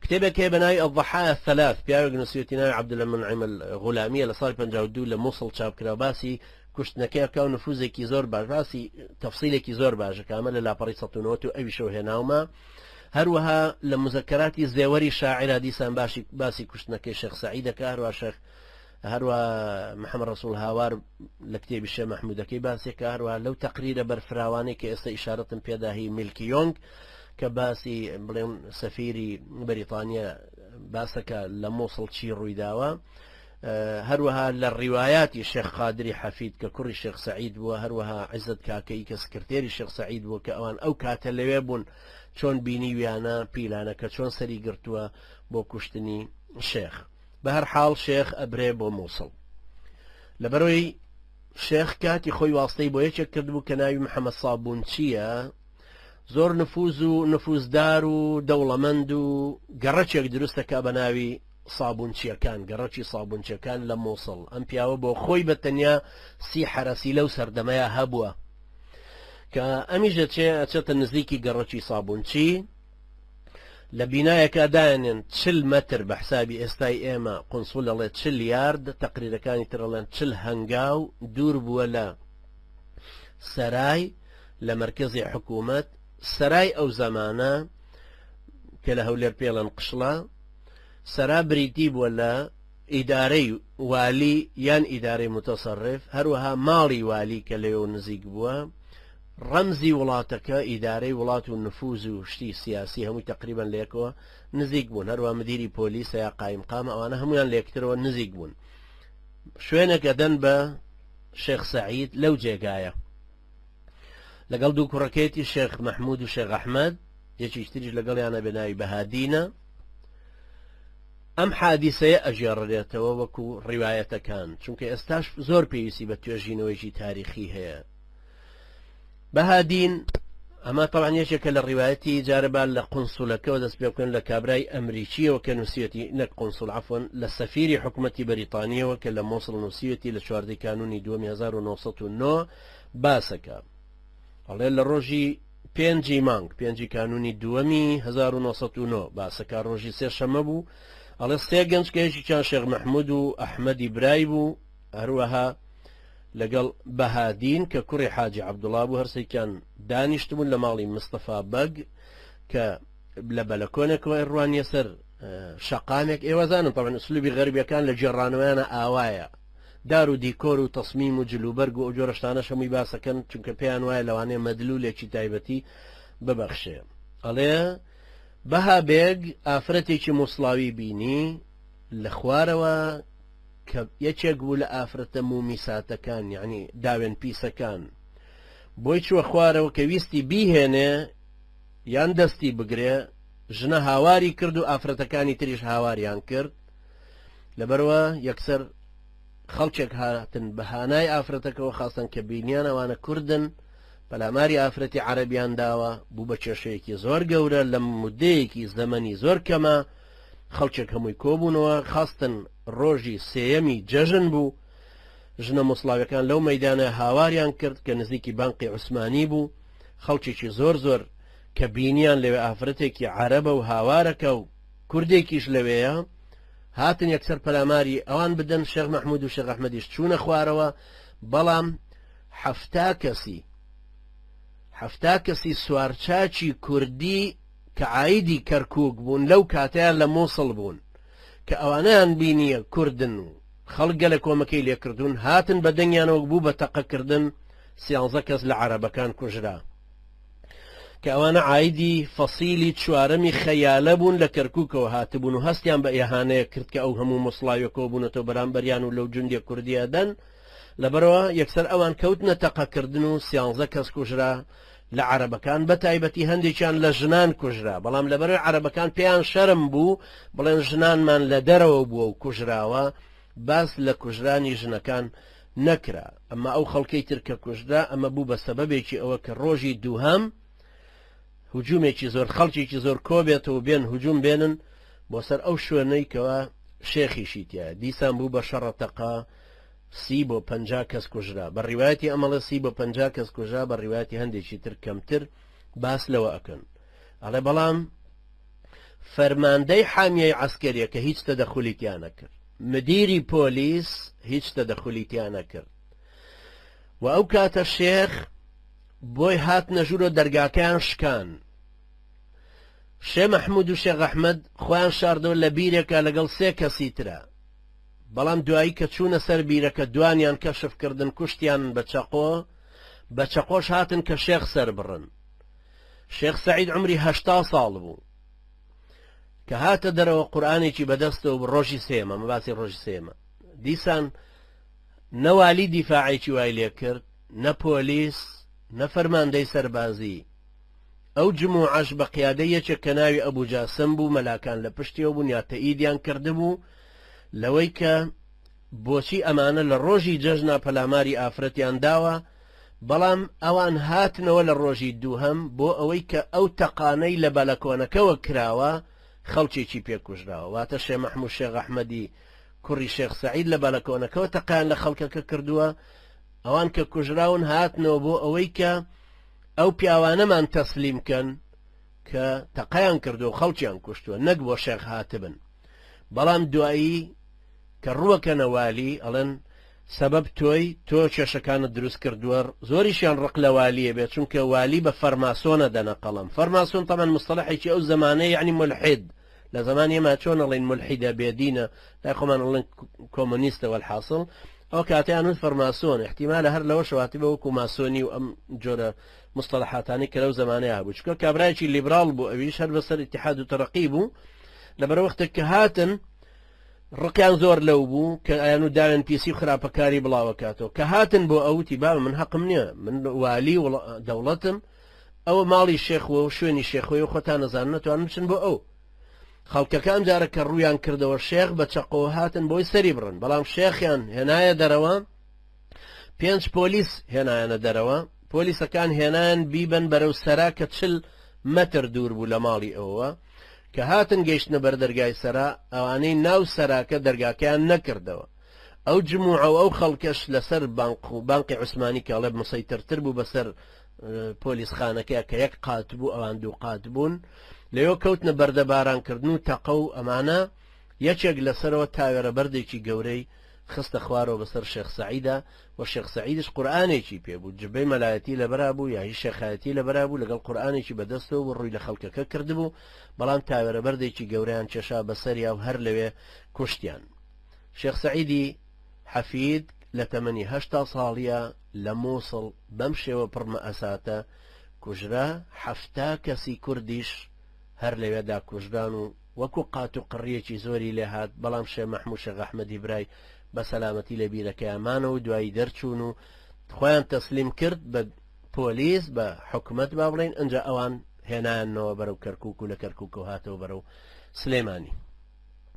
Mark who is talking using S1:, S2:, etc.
S1: کتێبێک هەیە بە ناوی الضحايا الثلاث، پیاوێک نووسیوێتی ناوی عەبدولمنعیم الغولامیە، لە ساڵی 52 لە موسڵ چاپ کرا، باسی کوشتنەکەی ئەکا و نفوزێکی زۆر باش باسی تەفسیلێکی زۆر باشە کە ئەمە لە لاپەڕی 190 و ئەویشەوە هێناومە. هەروەها لە مزەکەراتی زێوەری شاعرا دیسان باشی باسی کوشتنەکەی شێخ سەعیدەکە، هەروە شێخ هەروە محەممەد ڕەسوڵ هاوار لە کتێبی شێ مەحمودەکەی باسێکە، هەروە لەو تەقریرە بەرفراوانەی کە ئێستا ئیشارەتم پێدا هی میلکی یۆنگ کە باسی بڵێن سەفیری بەریتانیا باسەکە لە مۆسڵ چی ڕوویداوە. هەروەها لە ڕیوایاتی شێخ قادری حەفید کە کوڕی شێخ سەعید بووە، هەروەها عیزەت کاکەیی کە سکرتێری شێخ سەعید بووە کە ئەوان ئەو کاتە لەوێ بوون چۆن بینیویانە پیلانەکە چۆن سەری گرتووە بۆ کوشتنی شێخ. بە هەر حاڵ شێخ ئەبرێ بۆ مووسڵ. لەبەرەوەی شێخ کاتی خۆی واستەی بۆ یەکێک کردبوو کە ناوی محەمەد سابوونچییە، زۆر نفوز و نفوزدار و دەوڵەمەند و گەڕەکێک دروستەکە بە ناوی سابونچیەکان، گەڕەکی سابونچیەکان لە موسڵ، ئەم پیاوە بۆ خۆی بە تەنیا سی حەرەسی لەو سەردەمەیا هەبووە، کە ئەمیش دەچێ ئەچێتە نزیکی گەڕەکی سابونچی، لە بینایەکا دایەنێن چل مەتر بە حسابی ئێستای ئێمە قونسوڵ ئەڵێ چل یارد، تەقریرەکانی تر ئەڵێن چل هەنگاو دوور بووە لە سەرای لە مەرکەزی حکوومەت، سەرای ئەو زەمانە کە لە هەولێر پێڵێن قشڵە، سەرا بریتی بووە لە ئیدارەی والی یان ئیدارەی موتەسەڕف، هەروەها ماڵی والی کە لەوێوە نزیک بووە، ڕەمزی وڵاتەکە، ئیدارەی وڵات و نفوز و شتی سیاسی هەمووی تەقریبەن لەیەکەوە نزیک بوون، هەروەها مدیری پۆلیسە یا قایمقامە ئەوانە هەموویان لەیەکترەوە نزیک بوون. شوێنێک ئەدەن بە شێخ سەعید لەو جێگایە لەگەڵ دوو کوڕەکەیەتی شێخ مەحمود و شێخ ئەحمەد، یەکێکی تریش لەگەڵیانە بە ناوی بەهادینە. ئەم حادیسەیە ئەگێڕرێتەوە وەکو ڕیوایەتەکان، چونکە ئێستاش زۆر پێویستی بە توێژینەوەیەکی تاریخی هەیە. بەهادین ئەمە تەوان یەکێکە لە ڕیوایەتی جارەبا لە قونسولەکەەوە دەست پێ بکەن لە کابرای ئەمریکیەوە کە نووسیەتی نەک قونسول عەفوەن لە سەفیری حکوومەتی بەریتانیەوە کە لە مۆسڵ نووسیەتی لە چواردەی کانونی دووەمی 1909 باسەکە ئەڵێ لە ڕۆژی پێنجی مانگ، پێنجی کانوونی دووەمی 1909، باسەکە ڕۆژی سێ شەممە بوو، ئەڵێ سێ گەنج کە یەکێکیان شێخ مەحموود و ئەحمەدی برای بوو، هەروەها لەگەڵ بەهادین کە کوڕی حاجی عەبدوڵا بوو، هەرسێکیان دانیشتبوون لە ماڵی مستەفا بەگ کە لە بەلەکۆنێکەوە ئەیڕوانیە سەر شەقامێک. ئێوە زانن تەبعەن ئوسلوبی غەربیەکان لە گێڕانەوەیانە ئاوایە، دار و دیکۆر و تەسمیم و جلوبەرگ و ئەو جۆرە شتانەش هەمووی باسەکەن، چونکە پێیان وایە لەوانەیە مەدلولێکی تایبەتی ببەخشێ. ئەڵێ بەها بێگ ئافرەتێکی موسڵاوی بینی لە خوارەوە کە یەکێک بوو لە ئافرەتە مومیساتەکان، یعنی داوێن پیسەکان، بۆی چووە خوارەوە کە ویستی بیهێنێ یان دەستی بگرێ، ژنە هاواری کرد و ئافرەتەکانی تریش هاواریان کرد. لەبەرئەوە یەکسەر خەڵکێک هاتن بە هانای ئافرەتەکەوە خاستن کە بینیان ئەوانە کوردن پەلاماری ئافرەتی عەرەبیان داوە بوو بە کێشەیەکی زۆر گەورە لە مدەیەکی زەمەنی زۆر کەمە خەڵکێک هەمووی کۆبوونەوە خاستن ڕۆژی سێیەمی جەژن بوو ژنە موسڵاویەکان لەو مەدانە هاواریان کرد کە نزیکی بانقی عوسمانی بوو خەڵکێکی زۆر زۆر کە بینیان لەوێ ئافرەتێکی عەرەبە و هاوارەکە و کوردێکیش لەوێیە، هاتن یەکسەر پەلاماری ئەوان بدەن، شێخ مەحمود و شێخ ئەحمەدیش چوونە خوارەوە، بەڵام حەفتا کەسی حەفتا کەسی سوارچاکی کوردی کە عایدی کەرکووک بوون لەو کاتەیان لە مووسڵ بوون، کە ئەوانەیان بینییە کوردن و خەڵک گەلە کۆمەکەی لێکردوون، هاتن بە دەنگیانەوە بوو بە تەقەکردن، سیانزە کەس لە عەرەبەکان کوژرا. کە ئەوانە عایدی فەسیلی چوارەمی خەیالە بوون لە کەرکووکەوە هاتبوون و هەستیان بە ئیهانەیەک کرد کە ئەو هەموو موسڵاویە کۆبوونەتەوە بەرامبەریان و لەو جوندیە کوردیە دەن، لەبەرئەوە یەکسەر ئەوان کەوتنە تەقەکردن و سیانزە کەس کوژرا لە عەرەبەکان بە تایبەتی هەندێکیان لە ژنان کوژرا بەڵام لەبەرئەوەی عەرەبەکان پێیان شەرم بوو بڵێن ژنانمان لە دەرەوە بووە و کوژراوە باس لە کوژرانی ژنەکان نەکرا، ئەمما ئەو خەڵکەی تر کە کوژرا ئەمە بوو بە سەبەبێکی ئەوە کە ڕۆژی دووهەم هجومێکی زۆر خەڵکێکی زۆر کۆبێتەوە بێن هجوم بێنن بۆ سەر ئەو شوێنەی کەوا شێخیشی تایە، دیسان بوو بە شەڕە تەقە سی بۆ 50 کەس کوژرا، بە ڕیوایەتی ئەمەڵێ سی بۆ 50 کەس کوژرا، بە ڕیوایەتی هەندێکی تر کەمتر باس لەوە ئەکەن ئەڵێ بەڵام. فەرماندەی حامیەی عەسکەریەکە هیچ تەدەخولی تیا نەکرد، مدیری پۆلیس هیچ تەدەخولی تیا نەکرد و ئەو کاتە شێخ بۆی هاتنە ژوورۆ دەرگاکەیان شکان. شێ مەحمود و شێخ ئەحمەد خۆیان شاردەوە لە بیرێکا لەگەڵ سێ کەسی ترا، بەڵام دوایی کە چوونە سەر بیرەکە دوانیان کەشف کردن کوشتیان بە چەقۆ، بە چەقۆش هاتن کە شێخ سەربڕن. شێخ سەعید عومری 80 ساڵ بوو کە هاتە دەرەوە قورئانێکی بەدەستەوە بوو ڕۆژی سێیەمە مە باسی ڕۆژی سێیەمە دیسان نە والی دیفاعێکی وای لێ کرد نە پۆلیس نە فەرماندەی سەربازی ئەو جموعەش بە قیادەی یەکێک کە ناوی ئەبوو جاسم بوو مەلاکان لە پشتیەوە بوون یا تەئیدیان کردبوو لەوەی کە بۆچی ئەمانە لە ڕۆژی جەژنا پەلاماری ئافرەتیان داوە، بەڵام ئەوان هاتنەوە لە ڕۆژی دووهەم بۆ ئەوەی کە ئەو تەقانەی لە بەلەکۆنەکەوە کراوە خەڵکێکی پێ کوژراوە، واتە شێ مەحموو شێخ ئەحمەدی کوڕی شێخ سەعید لە بەلەکۆنەکەوە تەقەیان لە خەڵکەکە کردووە، ئەوان کە کوژراون هاتنەوە بۆ ئەوەی کە ئەو پیاوانەمان تەسلیم کەن کە تەقەیان کردووە و خەڵکیان کوشتووە نەک بۆ شێخ هاتبن، بەڵام دوایی کە ڕووەکەنە والی ئەڵێن سەبەب تۆی تۆ کێشەکانت دروست کردووە زۆریشیان ڕق لە والیە بێت چونکە والی بە فەرماسۆنە دەنە قەڵەم فەرماسۆن تەمان مستەڵەحێکی ئەو زەمانەیە یعنی ملحد لە زەمانی ئێمە چۆن ئەڵێن ملحدە بێدینە لای خۆمان ئەڵێن کۆمۆنیستە وەلحاصل ئەو کاتیان وت فەرماسۆن احتیمالە هەر لەوە شەواتی بە وەکو ماسۆنی و ئەم جۆرە مستەڵەحاتانی کە لەو زەمانەیە هەبوو چونکە کابرایەکی لیبراڵ بوو ئەویش هەر بەسەر ئیتحاد و تەرەقی بوو لەبەر وەختێک کە هاتن ڕقیان زۆر لەو بوو کە ئەیان و داوێن پیسی و خراپەکاری بڵاوەکاتەوە کە هاتن بۆ ئەوتی بابە من حەقم نییە من والی دەوڵەتم ئەوە ماڵی شێخوە و شوێنی شێخۆی و خۆتان نەزان نەتوانن بچن بۆ ئەو خەڵکەکە ئەمجارە کە ڕوویان کردەوە شێخ بە چەقۆ هاتن بۆی سەری بڕن بەڵام شێخیان هێنایە دەرەوە پێنج پۆلیس هێنایانە دەرەوە پۆلیسەکان هێنایان بیبەن بەرەو سەرا کە چل مەتر دوور بوو لە ماڵی ئەوەوە کە هاتن گەیشتنە بەر دەرگای سەرا، ئەوانەی ناو سەراکە دەرگاکەیان نەکردەوە. ئەو جموعە و ئەو خەڵکەش لەسەر بانق و بانقی عوسمانی کە ئەڵێ مسەیتەرتر بوو بەسەر پۆلیسخانەکە کە یەک قات بوو ئەوان دوو قات بوون، لەوێ کەوتنە بەردەبارانکردن و تەقە و ئەمانە، یەکێک لەسەرەوە تاوێرە بەردێکی گەورەی خستە خوارەوە بەسەر شێخ سەعیدا و شێخ سەعیدش قورئانێکی پێ بوو، جبەی مەلایەتی لەبەرا بوو یا هی شێخایەتی لەبەرا بوو، لەگەڵ قورئانێکی بەدەستەوە بوو ڕووی لە خەڵکەکە کردبوو، بەڵام تاوێرە بەردێکی گەورەیان کێشا بەسەریا و هەر لەوێ کوشتیان. شێخ سەعیدی حەفید لە تەمەنی 80 ساڵیا لە مووسڵ بەم شێوە پڕ مەئەساتە کوژرا، 70 کەسی کوردیش هەر لەوێدا کوژران و وەکو قات و قڕیەکی زۆری لێ هات، بەڵام شێ مەحموو شێخ ئەحمەدی برای بە سەلامەتی لە بیرەکەیا مانەوە و دوایی دەرچوون و خۆیان تەسلیم کرد بە پۆلیس بە حکومەت با بڵێین، ئنجا ئەوان هێنایاننەوە بەرەو کەرکوک و لە کەرکوکەوە هاتەوە بەرەو سلێمانی.